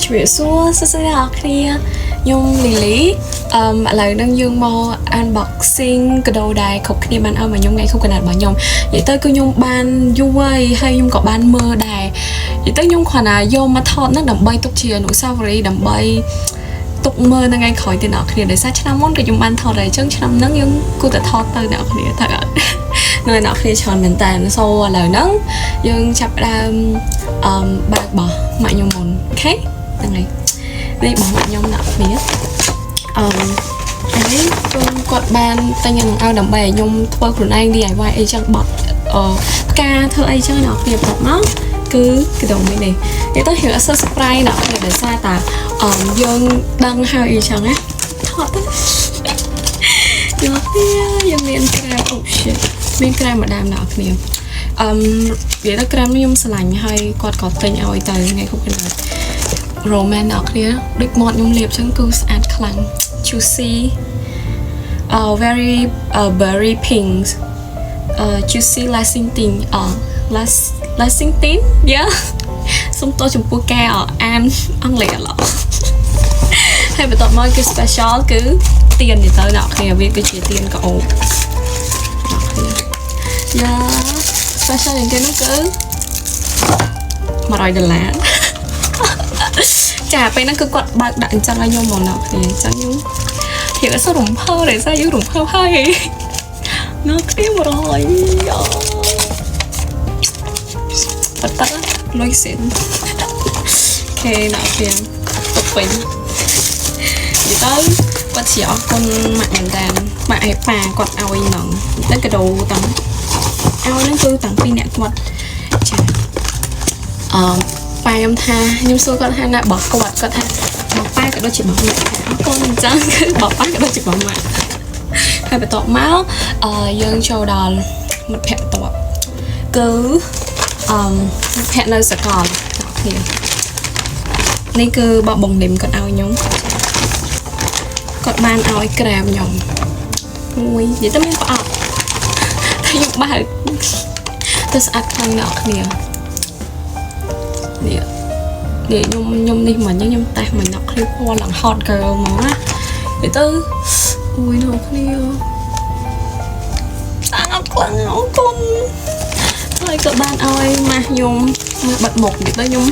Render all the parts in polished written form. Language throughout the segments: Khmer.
ជំរាបសួរសួស្តីអ្នកទាំងអស់គ្នាខ្ញុំលីលីឥឡូវហ្នឹងយើងមក unboxing កាដូដែលគ្រប់គ្នាបានឲ្យមកខ្ញុំថ្ងៃខួបកំណើតរបស់ខ្ញុំនិយាយទៅគឺខ្ញុំបានយូរហើយហើយខ្ញុំក៏បានមើលដែរនិយាយទៅខ្ញុំគ្រាន់តែយកមកថតហ្នឹងដើម្បីទុកជាអនុស្សាវរីយ៍ដើម្បីទុកមើលនៅថ្ងៃក្រោយទៀតអ្នកគ្នាដោយសារឆ្នាំមុនក៏ខ្ញុំបានថតដែរអញ្ចឹងឆ្នាំហ្នឹងយើងគួរតែថតទៅអ្នកគ្នាថាអត់ នៅអ្នកគ្នាច្រើនមែនតើ so ឥឡូវហ្នឹងយើងចាប់ផ្ដើមបើកបោះម៉ាក់ខ្ញុំមុន okay ហ្នឹងហើយនេះរបស់ម៉ាក់ខ្ញុំអ្នកគ្នាអានេះគឺគាត់បានទិញអានឹងឲ្យដើម្បីឲ្យខ្ញុំធ្វើខ្លួនឯង DIY អីចឹងបត់ផ្កាធ្វើអីចឹងអ្នកគ្នាប្រាប់មកគឺកាដូមួយនេះនិយាយទៅរៀងអត់សូវ surprise អ្នកគ្នាដោយសារតាយើងដឹងហើយអីចឹងណាថតទៅយកគ្នាយើងមានក្រែម oh shit មានក្រែមម្ដាមអ្នកគ្នានិយាយទៅក្រែមនេះខ្ញុំស្រឡាញ់ហើយគាត់ក៏ទិញឲ្យទៅថ្ងៃខួបកំណើត romance អ្នកគ្នាដូចមាត់ខ្ញុំលាបចឹងគឺស្អាតខ្លាំង juicy very berry pink juicy lasting tint last lasting tint yeah សុំទោសចំពោះការអានអង់គ្លេសអត់ល្អហើយបន្ទាប់មកគឺ special គឺទៀននេះទៅអ្នកគ្នាវាគឺជាទៀនក្រអូបអ្នកគ្នាយ៉ា special ជាងគេនោះគឺ100ដុល្លារ ចាពេលហ្នឹងគឺគាត់បើកដាក់អញ្ចឹងឲ្យខ្ញុំមកអ្នកគ្នាអញ្ចឹងខ្ញុំរៀងអត់សូវរំភើបដោយសារយើងរំភើបហើយអ្នកគ្នា100អូប៉តតលុយសិន okay អ្នកគ្នាទុកវិញនិយាយទៅគាត់ជាអរគុណម៉ាក់មែនតើម៉ាក់ឯប៉ាគាត់ឲ្យហ្មងតែកាដូតាំងឲ្យហ្នឹងគឺតាំងពីអ្នកគាត់ចាប៉ាខ្ញុំថាខ្ញុំសួរគាត់ថាណាបោះគាត់គាត់ថាបោះប៉ាក៏ដូចជាបោះម៉ាក់ថាអរគុណអញ្ចឹងគឺបោះប៉ាក៏ដូចជាបោះម៉ាក់ហើយបន្ទាប់មកយើងចូលដល់មិត្តភក្តិបន្ទាប់គឺមិត្តភក្តិនៅសកលអ្នកគ្នានេះគឺបបងលឹមគាត់ឲ្យខ្ញុំគាត់បានឲ្យក្រែមខ្ញុំមួយនិយាយទៅមានប្រអប់តែខ្ញុំបើកទៅស្អាតខ្លាំងអ្នកគ្នានេះនេះខ្ញុំខ្ញុំនេះមិញខ្ញុំតេស្តមិញអ្នកគ្នាពណ៌ឡើង hot girl ហ្មងណានិយាយទៅអូយអ្នកគ្នាស្អាតខ្លាំងអរគុណហើយក៏បានឲ្យម៉ាស់ខ្ញុំម៉ាស់បិទមុខនិយាយទៅខ្ញុំ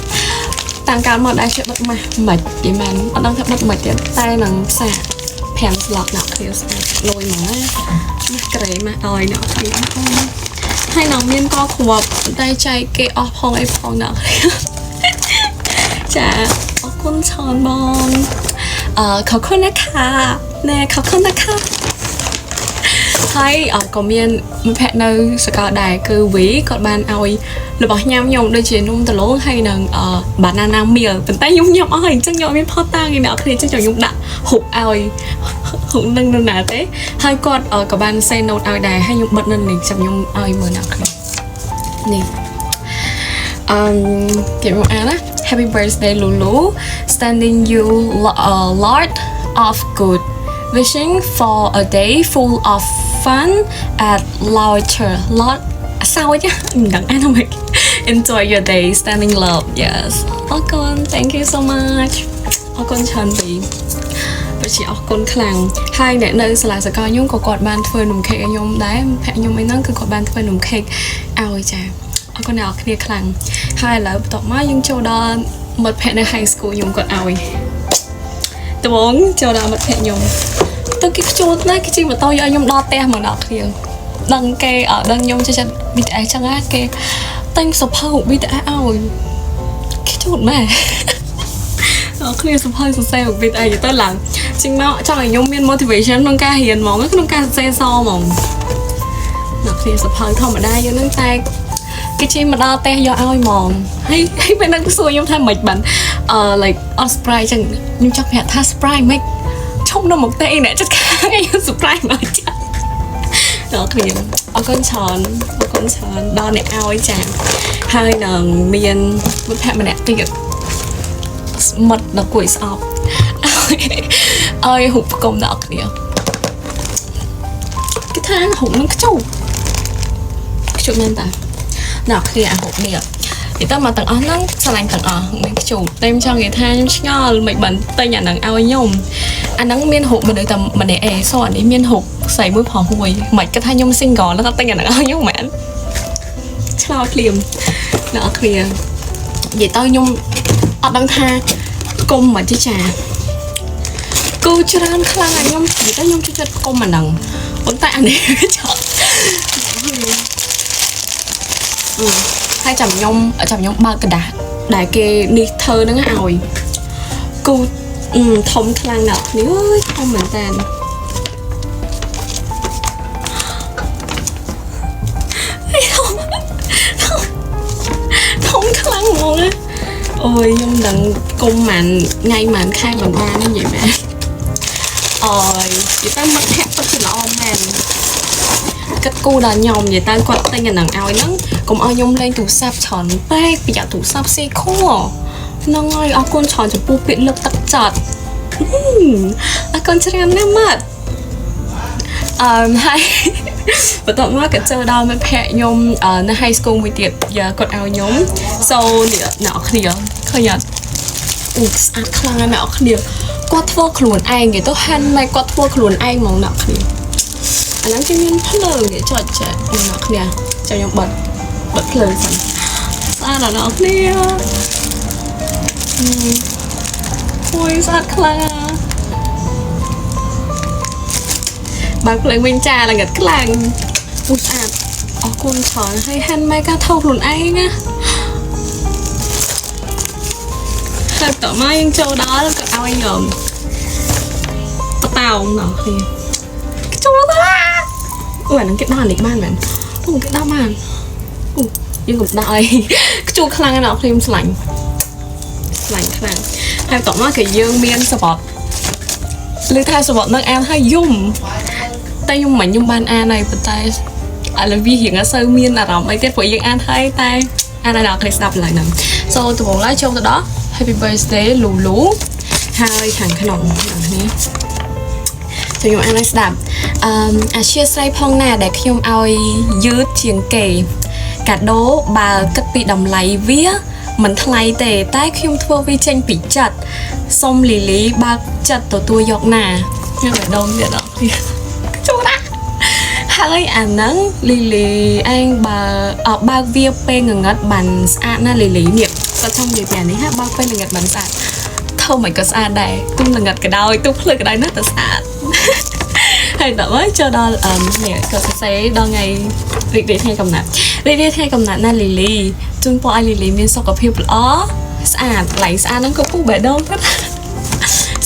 តាំងកើតមកដែរចេះបិទម៉ាស់មិនយីមែនអត់ដឹងថាបិទមិនទៀតតែនឹងសាក5ស្លឹកអ្នកគ្នាស្អាតលយហ្មងណាម៉ាស់ក្រេម៉ាស់ឲ្យអ្នកគ្នាហើយនឹងមានកគ្រាប់តែចែកគេអស់ផងអីផងអ្នកគ្នាចាអរគុណច្រើនបងខอบคุณนะคะណែខอบคุณนะคะហើយអក៏មានមិត្តភក្តិនៅសកលដែរគឺវីគាត់បានឲ្យរបស់ញ៉ាំខ្ញុំដូចជានំដលងហើយនឹងbanana milk ប៉ុន្តែខ្ញុំញ៉ាំអស់ហើយអញ្ចឹងខ្ញុំអត់មានផុសតាងឯអ្នកគ្នាអញ្ចឹងខ្ញុំដាក់ហូបឲ្យហូបនឹងនៅណាទេហើយគាត់ក៏បាន say note ឲ្យដែរហើយខ្ញុំបិទនៅនេះចាំខ្ញុំឲ្យមើលអ្នកគ្នានេះគេមកអានណា Happy birthday, Lulu. Sending you a lot of good wishing for a day full of fun and laughter lot សើចមិនដឹងអានមិន Enjoy your day. Sending love. Yes អរគុណ thank you so much អរគុណច្រើនពីពិតជាអរគុណខ្លាំងហើយអ្នកនៅសាលាសកលខ្ញុំក៏គាត់បានធ្វើនំខេកឲ្យខ្ញុំដែរភ័ក្រខ្ញុំអីហ្នឹងគឺគាត់បានធ្វើនំខេកឲ្យចាអរគុណអ្នកនរគ្នាខ្លាំងហើយឥឡូវបន្ទាប់មកយើងចូលដល់មិត្តភ័ក្តិនៅ high school ខ្ញុំគាត់ឲ្យដំបូងចូលដល់មិត្តភ័ក្តិខ្ញុំទៅគេខ្ជូតណាស់គេជិះម៉ូតូយកឲ្យខ្ញុំដល់ផ្ទះមកដល់គ្នាដឹងគេអត់ដឹងខ្ញុំចេះចិត្ត BTS ចឹងណាគេទិញសភៅ BTS ឲ្យគេជូតម៉ែ អរគ្នាសភៅសរសេរ BTS ទៅឡើងចេញមកចង់ឲ្យខ្ញុំមាន motivation ក្នុងការរៀនហ្មងក្នុងការសរសេរសហ្មងអ្នកគ្នាសភៅធម្មតាយើងនឹងតែគេជិះមកដល់ផ្ទះយកឲ្យហ្មងហើយហើយពេលហ្នឹងសួរខ្ញុំថាម៉េចបានlike អត់ surprise ចឹងខ្ញុំចង់ប្រាប់ថា surprise ម៉េចឈប់នៅមុខផ្ទះអីអ្នកចិត្តខាងអី surprise មកចាដល់គ្នាអរគុណច្រើនអរគុណច្រើនដល់អ្នកឲ្យចាហើយនឹងមានមិត្តភក្តិម្នាក់ទៀតមិត្តដល់គួយស្អប់ឲ្យឲ្យហូបផ្គុំដល់គ្នាគេថាហូបនឹងខ្ជូខ្ជូមែនតាអ្នកគ្នាអាហូបនេះ និយាយទៅមកទាំងអស់ហ្នឹងស្រឡាញ់ទាំងអស់មានខ្ជូតតែខ្ញុំចង់និយាយថាខ្ញុំឆ្ងល់មិនបានទិញអាហ្នឹងឲ្យខ្ញុំអាហ្នឹងមានរូបមនុស្សតែម្នាក់ឯងសូអានេះមានរូបស្រីមួយប្រុសមួយមិនគិតថាខ្ញុំ single แล้วក៏ទិញអាហ្នឹងឲ្យខ្ញុំមែនឆ្លោភ្លាមអ្នកនរគ្នានិយាយទៅខ្ញុំអត់ដឹងថាគុំមិនទេចាគូច្រើនខ្លាំងហើយខ្ញុំនិយាយទៅខ្ញុំចូលចិត្តគុំអាហ្នឹងប៉ុន្តែអានេះចောက်អឺហើយចាំខ្ញុំបើកក្រដាសដែលគេនេះធ្វើហ្នឹងឲ្យគូអឺធំខ្លាំងណាស់នេះអើយធំមែនតើធំធំធំខ្លាំងហ្មងណាអូយខ្ញុំដឹងគុំម៉ានថ្ងៃម៉ានខែមិនបានទេនិយាយមែនអូយនិយាយទៅមិត្តភក្តិពិតជាល្អមែនគិតគូដល់ខ្ញុំនិយាយទៅគាត់ទិញអាហ្នឹងឲ្យហ្នឹងកុំឲ្យខ្ញុំលេងទូរស័ព្ទច្រើនពេកប្រយ័ត្នទូរស័ព្ទស៊ីខួរហ្នឹងហើយអរគុណច្រើនចំពោះពាក្យលើកទឹកចិត្តអរគុណច្រើនណាស់ម៉ាត់អឺហើយបន្ទាប់មកក៏ចូលដល់មិត្តភក្តិខ្ញុំនៅ high school មួយទៀតយ៉ាគាត់ឲ្យខ្ញុំ so នេះអ្នកនរគ្នាឃើញអត់អូស្អាតខ្លាំងណាស់អ្នកនរគ្នាគាត់ធ្វើខ្លួនឯងគេទៅ handmade គាត់ធ្វើខ្លួនឯងហ្មងអ្នកនរគ្នាអាហ្នឹងគេមានភ្លើងគេចុចចេះអ្នកនរគ្នាចាំខ្ញុំបិទបិទភ្លើងសិនស្អាតណាស់អ្នកនរគ្នាអូយស្អាតខ្លាំងណាស់បើកភ្លើងវិញចាល្ងិតខ្លាំងអូស្អាតអរគុណច្រើនហើយ handmade ការធ្វើខ្លួនឯងណាហើយតមកយើងចូលដល់ក៏ឲ្យខ្ញុំបតោងណោះគ្នាចូលដល់អូអាហ្នឹងគេដាក់នេះបានមែនអូគេដាក់បានអូយើងកុំដាក់អីខ្ជួខ្លាំងណាស់ខ្ញុំឆ្លាញ់ឆ្លាញ់ខ្លាំងហើយតមកគេយើងមានសបត់ឬថាសបត់នឹងអានហើយយំតែខ្ញុំមិនខ្ញុំបានអានហើយប៉ុន្តែឥឡូវវារៀងអត់សូវមានអារម្មណ៍អីទៀតព្រោះយើងអានហើយតែអានឲ្យដល់គ្នាស្ដាប់ឡើយហ្នឹង so ដំបូងឡើយចូលទៅដល់ Happy birthday លូលូហើយខាងក្នុងអ្នកនេះចាំខ្ញុំអានឲ្យស្ដាប់អឺអធិស្ឋានផងណាដែលខ្ញុំឲ្យយឺតជាងគេកាដូបើគិតពីតម្លៃវាមិនថ្លៃទេ តែខ្ញុំធ្វើវាចេញពីចិត្តសុំលីលីបើកចិត្តទទួលយកណាខ្ញុំបេះដូងទៀតអត់ចូលណាហើយអាហ្នឹងលីលីឯងបើអបើកវាពេលងងឹតបានស្អាតណាលីលីនេះគាត់ចង់និយាយពីអានេះហាបើកពេលងងឹតបានស្អាតធ្វើមិនក៏ស្អាតដែរទុំងងឹតក៏ដោយទុំភ្លឺក៏ដោយនៅតែស្អាត ហើយដល់មកចូលដល់អឺនេះក៏សរសេរដល់ថ្ងៃរីករាយថ្ងៃកំណត់រីករាយថ្ងៃកំណត់ណាលីលីជូនពរឲ្យលីលីមានសុខភាពល្អស្អាតឡៃស្អាតហ្នឹងក៏ពុះបេះដូងទៅ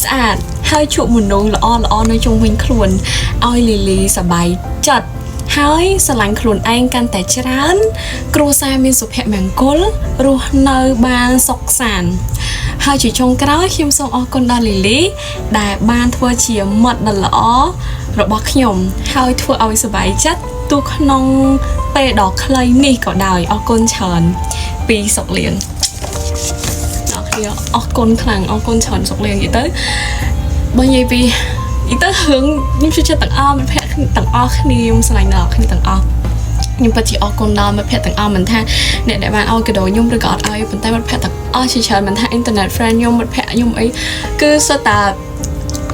ស្អាតហើយជួបមនុស្សល្អល្អនៅជុំវិញខ្លួនឲ្យលីលីសប្បាយចិត្តហើយស្រឡាញ់ខ្លួនឯងកាន់តែច្រើន គ្រួសារមានសុភមង្គលរស់នៅបានសុខសាន្តហើយជាចុងក្រោយខ្ញុំសូមអរគុណដល់លីលីដែលបានធ្វើជាមិត្តដ៏ល្អរបស់ខ្ញុំហើយធ្វើឲ្យសប្បាយចិត្តទោះក្នុងពេលដ៏ខ្លីនេះក៏ដោយអរគុណច្រើនពីសុកលៀងអ្នកគ្នាអរគុណខ្លាំងអរគុណច្រើនសុកលៀងនិយាយទៅបើនិយាយពីនិយាយទៅរឿងខ្ញុំជួយចិត្តទាំងអស់មិត្តភក្តិទាំងអស់គ្នាខ្ញុំស្រឡាញ់ដល់គ្នាទាំងអស់ខ្ញុំពិតជាអរគុណដល់មិត្តភក្តិទាំងអស់មិនថាអ្នកដែលបានឲ្យកាដូខ្ញុំឬក៏អត់ឲ្យប៉ុន្តែមិត្តភក្តិទាំងអស់ជាច្រើនមិនថា internet friend ខ្ញុំមិត្តភក្តិខ្ញុំអីគឺសុទ្ធតែ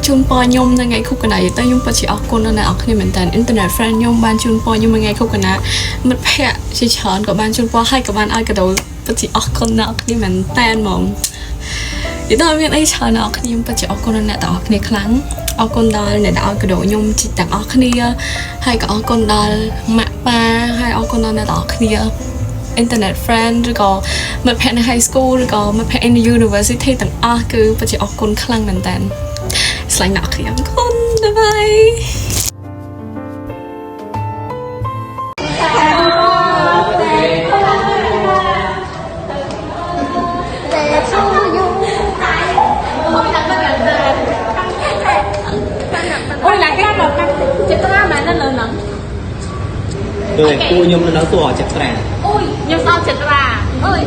ជូនពរខ្ញុំនៅថ្ងៃខួបកំណើតទៅខ្ញុំពិតជាអរគុណដល់អ្នកនរគ្នាមែនតើ internet friend ខ្ញុំបានជូនពរខ្ញុំនៅថ្ងៃខួបកំណើតមិត្តភក្តិជាច្រើនក៏បានជូនពរឲ្យក៏បានឲ្យកាដូពិតជាអរគុណដល់អ្នកគ្នាមែនតើហ្មងនិយាយទៅអត់មានអីច្រើនអ្នកនរគ្នាខ្ញុំពិតជាអរគុណដល់អ្នកទាំងអស់គ្នាខ្លាំងអរគុណដល់អ្នកដែលឲ្យកាដូខ្ញុំជីទាំងអស់គ្នាហើយក៏អរគុណដល់ម៉ាក់ប៉ាហើយអរគុណដល់អ្នកទាំងអស់គ្នា internet friend ឬក៏មិត្តភក្តិនៅ high school ឬក៏មិត្តភក្តិ in the university ទាំងអស់គឺពិតជាអរគុណខ្លាំងមែនតើស្លាញ់អ្នកគ្នាអរគុណ bye bye. អូយឡាគេមកចិត្តត្រាមែននៅលើហ្នឹង 对ពួកខ្ញុំនៅតួចិត្តត្រា អូយខ្ញុំសោកចិត្តត្រាអើយ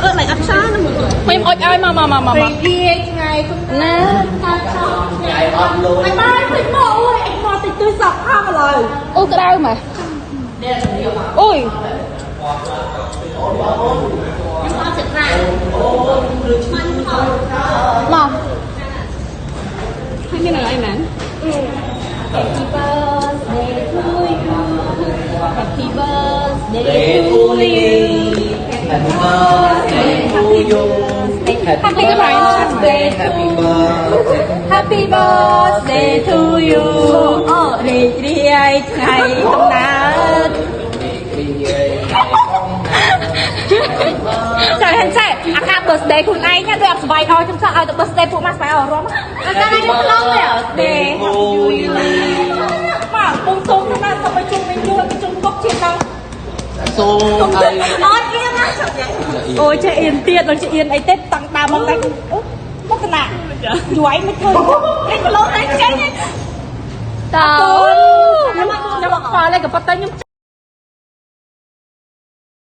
អឺឡៃអត់ឆាណាមើល ខ្ញុំអុចឲ្យមកមកមកមក រីករាយថ្ងៃគុំណាតាឆោ ថ្ងៃអត់លុយ អញមកពេញមកអូយអញមកតិចទួយសក់ខំឥឡូវ អូក្តៅម៉េះអូយ ខ្ញុំអត់ចិត្តណា មកហើយមានអីមែន Happy birthday to you. Happy birthday to you. Happy birthday to you. Happy birthday Happy birthday. Happy birthday to you. អូរីករាយថ្ងៃកំណើតចាហិនចែអាកា birthday ខ្លួនឯងណាដូចអត់សុបាយអោខ្ញុំចង់ឲ្យតែ birthday ពួកម៉ាក់សុបាយអោរំអត់តែខ្ញុំឡងទេ To you. មកពងសុំណាសុំឲ្យជុំវិញយូរឲ្យជុំគុកជាដល់ សូមឲ្យ អត់អៀនណាអូយចេះអៀនទៀតដល់ចេះអៀនអីទេតាំងដើមមកតែមកកណាយូរឯងមិនឃើញនេះគីឡូតែចេញ តើ ខ្ញុំខ្ញុំអត់ខ្វល់ទេក៏ប៉ុន្តែខ្ញុំ